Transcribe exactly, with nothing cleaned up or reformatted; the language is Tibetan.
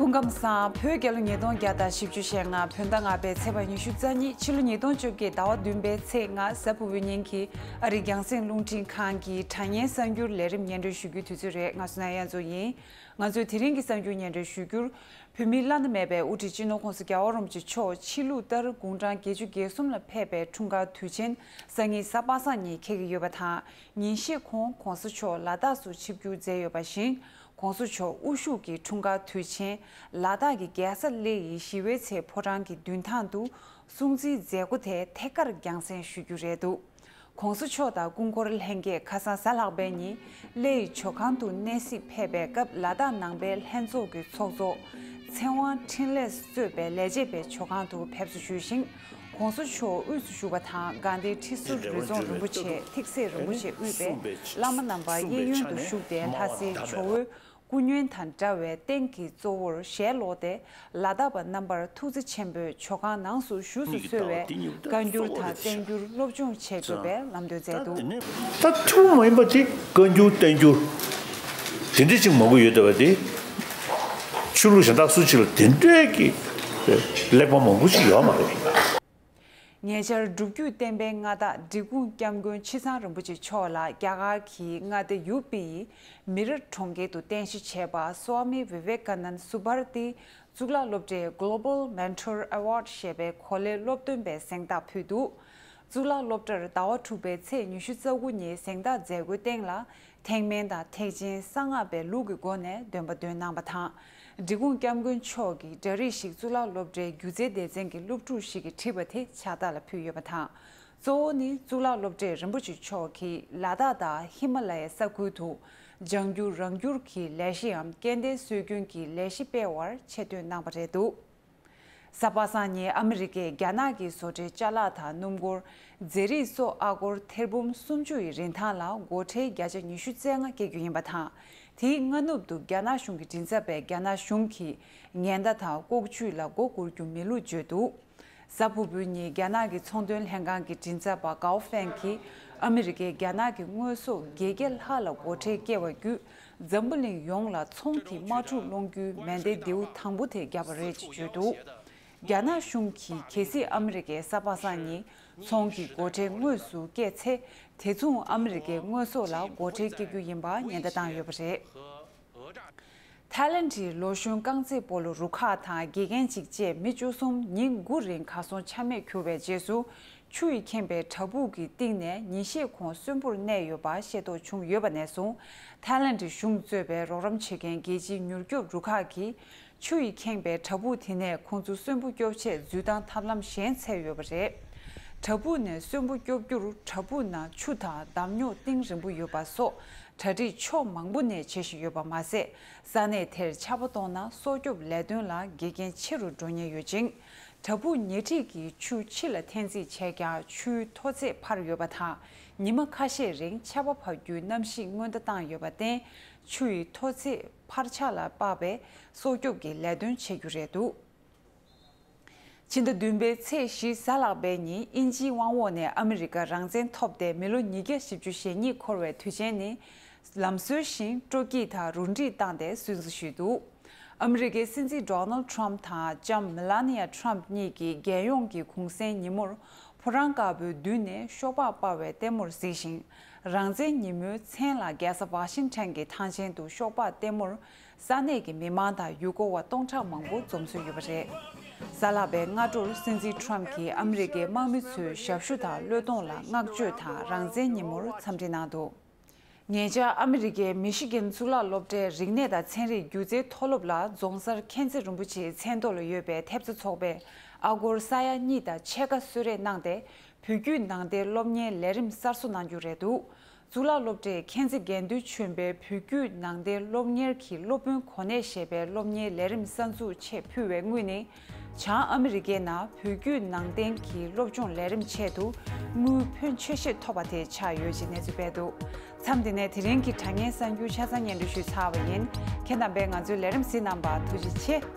སྐུ་ཁམས་བཟང་། བོད་རྒྱལ་ལོ་ཉིས་སྟོང་བརྒྱ་དང་བཞི་བཅུ་ཞེ་ལྔ་བོད་ཟླ་ལྔ་པའི་ཚེས་པ་ཉི་ཤུ་རྩ་གཉིས། ཕྱི་ལོ་ཉིས་སྟོང་བཅོ་བརྒྱད་ཟླ་བ་བདུན་པའི་ཚེས་ལྔ། གཟའ་ཕུར་བུའི་ཉིན་གྱི་ཨ་རིའི་རྒྱང་སྲིང་རླུང་འཕྲིན་ཁང་གི་དྲ་བརྙན་གསར་འགྱུར་ལས་རིམ་སྙན་སྒྲོན་ཞུ་རྒྱུའི་དུས་ཚོད་རེད། ང་བསོད་ནམས་དབྱངས་མཚོ་ཡིན། ང་ཚོས་དེ་རིང་གི་གསར་འགྱུར་སྙན་སྒྲོན་ཞུ་རྒྱུར། བོད་མིའི་བླ་ན་མེད་པའི་དབུ་ཁྲིད་སྤྱི་ནོར་༸གོང་ས་༸རྒྱལ་བ་རིན་པོ་ཆེ་མཆོག་ཕྱི་ལུགས་ལྟར་དགུང་གྲངས་བརྒྱད་ཅུ་གྱ་གསུམ་ལ་ཕེབས་པའི་འཁྲུངས་སྐར་དུས་ཆེན་སང་ཉིན་གཟའ་པ་སངས་ཉིན་འཁེལ་གྱི་ཡོད་པ་དང་། ཉིན་ཤས་གོང་༸གོང་ས་མཆོག་ལ་དྭགས་སུ་ཆིབས་བསྒྱུར་མཛད་ཡོད་པ་བཞིན། ༸གོང་ས་མཆོག་དབུ་བཞུགས་ཀྱི་འཁྲུངས་སྐར་དུས་ཆེན་ལ་དྭགས་ཀྱི་རྒྱལ་ས་གླེ་ཡི་ཞི་བའི་ཚལ་ཕོ་བྲང་གི་མདུན་ཐང་དུ་སྲུང་བརྩིའི་མཛད་སྒོ་དེ་ཐད་ཀར་རྒྱང་སྲིང་ཞུ་རྒྱུ་རེད་འདུག ༸གོང་ས་མཆོག་དང་སྐུ་འཁོར་ལྷན་རྒྱས་ཁ་སང་གཟའ་ལྷག་པའི་ཉིན་གླེ་ཡི་ཇོ་ཁང་དུ་གནས་གཟིགས་ཕེབས་པའི་སྐབས། ལ་དྭགས་ནང་པའི་ལྷན་ཚོགས་ཀྱི་ཚོགས་གཙོ་ཚེ་དབང་འཕྲིན་ལས་གཙོས་པའི་ལས་བྱེད་པས་ཇོ་ཁང་དུ་ཕེབས་བསུ་ཞུས་ཤིང་། ༸གོང་ས་མཆོག་དབུས་སུ་བཞུགས་པ་དང་། དགའ་ལྡན་ཁྲི་ཟུར་རི་རྫོང་རིན་པོ་ཆེ་ཐེག་སེ་རིན་པོ་ཆེ་དབུས་པའི་བླ་མ་རྣམ་པ་གཡས་གཡོན་དུ་བཞུགས་ཏེ། ལྷ་སའི་ཇོ་བོའི་སྐུ་བརྙན་དང་འདྲ་བའི་སྟེང་གི་གཙོ་བོར་ཞལ་ལོག་སྟེ། ལ་དྭགས་པ་རྣམ་པར་ཐུགས་བརྩེ་ཆེན་པོས་ཇོ་ཁང་ནང་སུ་བཞུགས་སུ་གསོལ་བའི་བཀའ་འགྱུར་དང་བསྟན་འགྱུར་སློབ་སྦྱོང་བྱེད་དགོས་པའི་ལམ་སྟོན་མཛད་འདུག་ད་ཐུན་མོང་མ་ཡིན་པ་དེ་བཀའ་འགྱུར་བསྟན་འགྱུར་དེ་འདྲ་ཅིག་མང་པོ་ཡོད་བསྡད་པ་དེ། ཆོས་ལུགས་གཞན་དག་སུ་གཅིག་ལ་དེ་འདྲའི་གི་གླེགས་བམ་མང་པོ་ཞིག་ཡོད་མ་རེད། ཉེ་ཆར་སྒྲུབ་བརྒྱུད་བསྟན་པའི་མངའ་བདག་འབྲི་གུང་སྐྱབས་མགོན་ཆེ་ཚང་རིན་པོ་ཆེ་མཆོག་ལ་རྒྱ་གར་གྱི་མངའ་སྡེ་ཡུ་པི་ཡི་མི་ར་གྲོང་ཁྱེར་དུ་རྟེན་གཞི་བྱས་པ་སྭ་མི་བི་ཝེ་ཀ་ནན་སུ་བྷར་ཏི་གཙུག་ལག་སློབ་གྲྭའི་Global Mentor Award ཞེས་པའི་གོ་ལའི་སློབ་སྟོན་པའི་གཟེངས་རྟགས་ཕུལ་འདུག་གཙུག་ལག་སློབ་གྲྭར་ཟླ་བ་དྲུག་པའི་ཚེས་ཉི་ཤུ་རྩ་དགུ་ཉིན་གཟེངས་རྟགས་མཛད་སྒོའི་སྟེང་ལ། ཐེག་དམན་དང་ཐེག་ཆེན་གསང་སྔགས་པའི་ལུགས་ཀྱི་སྒོ་ནས་འདོན་པ་འདོན་གནང་བ་དང་། འབྲི་གུང་སྐྱབས་མགོན་མཆོག་གིས་འདྲ་རིས་ཤིག་གཙུག་ལག་སློབ་གྲྭའི་སྒྱུ་རྩལ་སྡེ་ཚན་གྱི་སློབ་ཕྲུག་ཞིག་གིས་བྲིས་པ་དེ་ཕྱག་རྟགས་ལ་ཕུལ་ཡོད་པ་དང་། གཙོ་བོ་ནི་གཙུག་ལག་སློབ་གྲྭས་རིན་པོ་ཆེ་མཆོག་གིས་ལ་དྭགས་དང་ཧི་མ་ལ་ཡའི་ས་ཁུལ་དུ་ལྗང་བསྒྱུར་རང་བསྒྱུར་གྱི་ལས་གཞིའམ་སྐྱེ་ལྡན་སྲོལ་རྒྱུན་གྱི་ལས་གཞི་སྤེལ་བར་ཆེ་བསྟོད་གནང་བ་རེད་འདུག་གཟའ་པ་སངས་ཉིན་ཨ་མི་རི་ཀས་རྒྱ་ནག་གི་བཟོ་གྲྭའི་ཅ་ལག་དང་སྣུམ་འཁོར། རྫས་རིགས་སོགས་ཨ་སྒོར་ཐེར་འབུམ་སུམ་ཅུ་ཡི་རིན་ཐང་ལ་སྒོ་ཁྲལ་བརྒྱ་ཆ་ཉི་ཤུ་རྩ་ལྔ་བཀལ་རྒྱུ་ཡིན་པ་དང་། དེའི་སྔ་ནུབ་ཏུ་རྒྱ་ནག་གཞུང་གི་མགྲིན་ཚབ་པས་རྒྱ་ནག་གཞུང་གིས་ཉེན་བརྡ་དང་ལྐོག་ཇུས་ལ་མགོ་སྒུར་རྒྱུ་མིན་ལུགས་བརྗོད་འདུག་གཟའ་ཕུར་བུའི་ཉིན་རྒྱ་ནག་གི་ཚོང་དོན་ལྷན་ཁང་གི་མགྲིན་ཚབ་པ་ཀའོ་ཧྥེང་གིས་ཨ་མི་རི་ཀས་རྒྱ་ནག་གི་དངོས་ཟོག་བརྒྱད་བརྒྱ་ལྷག་ལ་སྒོ་ཁྲལ་བཀལ་བ་བརྒྱུད། འཛམ་བུ་གླིང་ཡོངས་ལ་ཚོང་གི་དམག་འཁྲུག་སློང་རྒྱུའི་མེ་མདའི་མདེའུ་དང་པོ་དེ་བརྒྱབ་པ་རེད་ཅེས་བརྗོད་འདུག་རྒྱ་ནག་གཞུང་གིས་གལ་སྲིད་ཨ་མི་རི་ཀས་གཟའ་པ་སངས་ཉིན་ཚོང་གི་སྒོ་ཁྲལ་དངོས་སུ་བཀལ་ཚེ། དེ་མཚུངས་ཨ་མི་རི་ཀའི་དངོས་ཟོག་ལ་སྒོ་ཁྲལ་བཀལ་རྒྱུ་ཡིན་པ་ཉེན་བརྡ་བཏང་ཡོད་པ་རེད། ཐའི་ལེན་ཌིའི་ལོ་གཞོན་རྐང་རྩེད་སྤོ་ལོ་རུ་ཁག་དང་དགེ་རྒན་གཅིག་བཅས་མི་བཅུ་གསུམ་ཉིན་དགུ་རིང་གར་སོང་ཆ་མེད་གྱུར་བའི་རྗེས་སུ། ཆུ་ཡིས་ཁེངས་པའི་བྲག་ཕུག་གི་གཏིང་ནས་ཉིན་ཤས་གོང་གསོན་པོར་གནས་ཡོད་པ་ཤེས་རྟོགས་བྱུང་ཡོད་པ་ནས་བཟུང་། ཐའི་ལེན་ཌི་གཞུང་གཙོས་པའི་རོགས་རམ་བྱེད་མཁན་རྒྱལ་སྤྱིའི་མྱུར་སྐྱོབ་རུ་ཁག་གིས་ཆུ་ཡིས་ཁེངས་པའི་བྲག་ཕུག་དེ་ནས་ཁོང་ཚོ་གསོན་པོ་སྐྱོབ་ཆེད་འཛུལ་སྟངས་ཐབས་ལམ་གཞན་འཚོལ་ཡོད་པ་རེད། བྲག་ཕུག་ནས་གསོན་པོ་སྐྱོབ་རྒྱུར་བྲག་ཕུག་ནང་ཆུ་དང་འདམ་རྙོག་གཏིང་རིང་པོ་ཡོད་པ་སོགས་གྲ་སྒྲིག་ཕྱོགས་མང་པོ་ནས་བྱེད་བཞིན་ཡོད་པ་མ་ཟད། ས་གནས་དེར་ཆར་པ་གཏོང་ན་སྲོག་སྐྱོབ་ལས་དོན་ལ་འགལ་རྐྱེན་ཆེ་རུ་འགྲོ་ཉེན་ཡོད་ཅིང་། བྲག་ཕུག་ཉེ་འཁྲིས་ཀྱི་ཆུ་ཕྱི་ལ་འཐེན་རྩིས་བྱས་ཀྱང་ཆུའི་མཐོ་ཚད་འཕར་ཡོད་པ་དང་། ཉི་མ་ཁ་ཤས་རིང་ཆར་པ་བབས་རྒྱུའི་གནམ་གཤིས་སྔོན་བརྡ་བཏང་ཡོད་པར་བརྟེན། ཆུ་ཡི་མཐོ་ཚད་འཕར་ཆག་ལ་དཔག་པའི་སྲོག་སྐྱོབ་ཀྱི་ལས་དོན་བྱེད་རྒྱུ་རེད་འདུག་ཕྱི་ཟླ་བདུན་པའི་ཚེས་བཞི་གཟའ་ལྷག་པའི་ཉིན་དབྱིན་ཇིའི་དབང་འོག་ནས་ཨ་མི་རི་ཀ་རང་བཙན་ཐོབ་སྟེ་མི་ལོ་ཉིས་བརྒྱ་བཞི་བཅུ་ཞེ་གཉིས་འཁོར་བའི་དུས་ཆེན་ནི། ལམ་སྲོལ་བཞིན་སྤྲོ་སྐྱིད་དང་རུ་སྒྲིག་བཏང་སྟེ་སྲུང་བརྩི་ཞུས་འདུག་ཨ་མི་རི་ཀའི་སྲིད་འཛིན་ཌོ་ནལ་ཌི་ཊརམ་ཕི་དང་ལྕམ་མེ་ལ་ནི་ཡ་ཊརམ་ཕི་གཉིས་ཀྱིས་རྒྱལ་ཡོངས་ཀྱི་གུང་སེང་ཉིན་མོར་ཕོ་བྲང་དཀར་པོའི་མདུན་ནས་ཤོག་སྦག་སྤར་བའི་ལྟད་མོར་གཟིགས་ཤིང་། རང་བཙན་ཉིན་མོའི་མཚན་ལ་རྒྱལ་ས་ཝ་ཤིང་ཊོན་གྱི་ཐང་ཆེན་དུ་ཤོག་སྦག་ལྟད་མོར་ས་གནས་ཀྱི་མི་མང་དང་ཡུལ་སྐོར་བ་སྟོང་ཕྲག་མང་པོ་འཛོམས་སྲོལ་ཡོད་པ་རེད། གཟའ་ལྷག་པའི་སྔ་དྲོར་སྲིད་འཛིན་ཊརམ་ཕི་གྱིས་ཨ་མི་རི་ཀའི་དམག་མི་ཚོའི་ཞབས་ཞུ་དང་བློས་གཏོང་ལ་བསྔགས་བརྗོད་དང་རང་བཙན་ཉིན་མོར་འཚམས་འདྲི་གནང་འདུག་ཉེ་ཆར་ཨ་མི་རི་ཀའི་མི་ཤི་གན་གཙུག་ལག་སློབ་གྲྭའི་རིག་གནས་དང་ཚན་རིག་སྒྱུ་རྩལ་མཐོ་སློབ་ལ་རྫོང་སར་མཁྱེན་བརྩེ་རིན་པོ་ཆེའི་མཚན་ཐོག་ལ་ཡོད་པའི་ཐེབས་རྩ་ཚོགས་པས་ཨ་སྒོར་ས་ཡ་གཉིས་དང་ཕྱེད་ཀ་གསོལ་རས་གནང་སྟེ། བོད་བརྒྱུད་ནང་བསྟན་སློབ་གཉེར་ལས་རིམ་གསར་བཟོ་གནང་རྒྱུ་རེད་འདུག་གཙུག་ལག་སློབ་གྲྭས་མཁྱེན་བརྩེ་དགེ་འདུན་ཆོས་འཕེལ་བོད་བརྒྱུད་ནང་བསྟན་སློབ་གཉེར་གྱི་སློབ་དཔོན་གོ་གནས་ཞེས་པའི་སློབ་གཉེར་ལས་རིམ་གསར་འཛུགས་ཆེད་ཕུལ་བའི་དངུལ་ནི། བྱང་ཨ་མི་རི་ཀའི་ནང་བོད་བརྒྱུད་ནང་བསྟན་གྱི་སློབ་སྦྱོང་ལས་རིམ་ཆེད་དུ་དངུལ་ཕོན་ཆེ་ཤོས་ཐོབ་པ་དེ་ཆགས་ཡོད་ཅེས་གནས་ཚུལ་སྤེལ་འདུག་མཚམས་འདི་ནས་དེ་རིང་གི་དྲ་བརྙན་གསར་འགྱུར་ཆ་ཚང་སྙན་སྒྲོན་ཞུས་ཚར་བ་ཡིན། ཁྱེད་རྣམ་པས་ང་ཚོའི་ལས་རིམ་གཟིགས་གནང་བར་ཐུགས་རྗེ་ཆེ།